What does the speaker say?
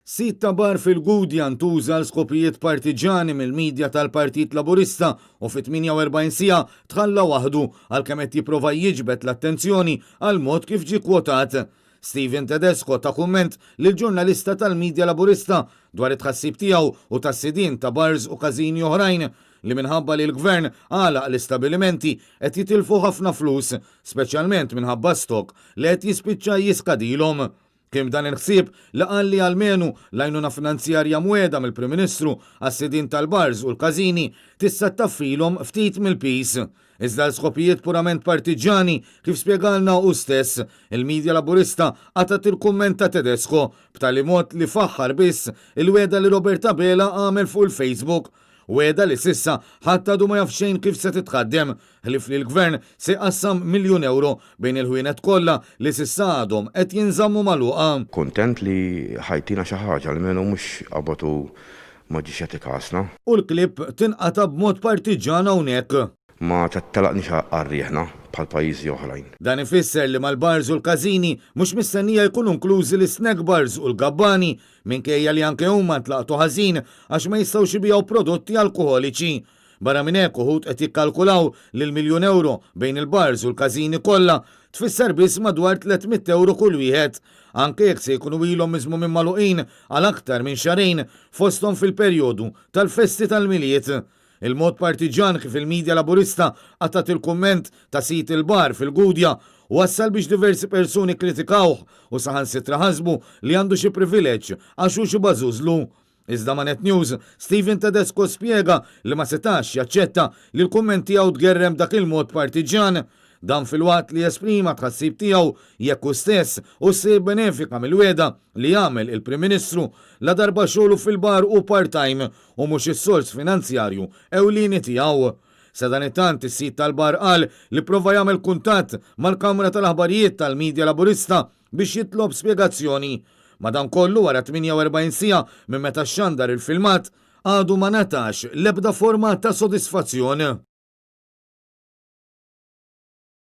Sit ta' bar fil-Gudja ntuża għal skopijiet partiġġani mill-media tal-Partit Laburista u fi 48 siegħa tħalla waħdu għalkemm qed jipprova jiġbed l-attenzjoni għall-mod kif ġie kwotat. Stephen Tedesco ta kumment lill-ġurnalista tal-media Laburista dwar it-tħassib tiegħu u tas-sidien ta' bars u każini oħrajn li minħabba li l-Gvern għalaq l-istabilimenti qed jitilfu ħafna flus, speċjalment minħabba stock li qed jispiċċa jiskadilhom. Kien b'dan il-ħsieb li qal li almenu l-għajnuna finanzjarja mwiegħda mill-Prim Ministru għas-sidien tal-bars u l-każini tista' ttaffilhom ftit mill-piż. Iżda għal skopijiet purament partiġġani, kif spjegalna hu stess, il-media Laburista qatgħet il-kumment ta' Tedesco b'tali mod li faħħar biss il-wegħda li Robert Abela għamel fuq il-Facebook. Wegħda li s'issa ħadd għadu ma jaf xejn kif se titħaddem, ħlief li l-Gvern se jqassam miljun ewro bejn il-ħwienet kollha li s'issa għadhom qed jinżammu magħluqa. Kuntent li ħa jtina xi ħaġa, almenu mhux qabad u ma ġiex jagħti kasna. U l-clip tinqata' b'mod partiġġan hawnhekk. Ma telaqniex għal riħna bħal pajjiżi oħrajn. Dan ifisser li mal-bars u l-każini mhux mistennija jkunu inklużi l-isnack bars u l-gabbani minkejja li anke huma ntlaqtu ħażin għax ma jistgħux ibigħu prodotti alkoħoliċi. Barra minn hekk uħud qed jikkalkulaw li l-miljun ewro bejn il-bars u l-każini kollha tfisser biss madwar 300 ewro kull wieħed, anke jekk se jkunu ilhom miżmumin magħluqin għal aktar minn xahrejn fosthom fil-perjodu tal-festi tal-Milied. Il-mod partiġġan kif il-media Laburista qatgħet il-kumment ta' sid il-bar fil-Gudja wassal biex diversi persuni kkritikawh u saħansitra ħasbu li għandu xi privileġġ għax hu xi bażużlu. Iżda ma' Net News, Stephen Tedesco spjega li ma setax jaċċetta li l-kumment tiegħu tgerrem b'dak il-mod partiġġjan. Dan filwaqt li esprima t-tħassib tiegħu jekk hu stess hux se jibbenefika mill-wegħda li għamel il-Prim Ministru ladarba xogħlu fil-bar hu part-time u mhux is-sors finanzjarju ewlieni tiegħu. Sadanittant is-sid tal-bar qal li pprova jagħmel kuntatt mal-kamra tal-aħbarijiet tal-media Laburista biex jitlob spjegazzjoni. Madankollu wara 48 siegħa minn meta xxandar il-filmat, għadu ma ngħatax l-ebda forma ta' sodisfazzjon.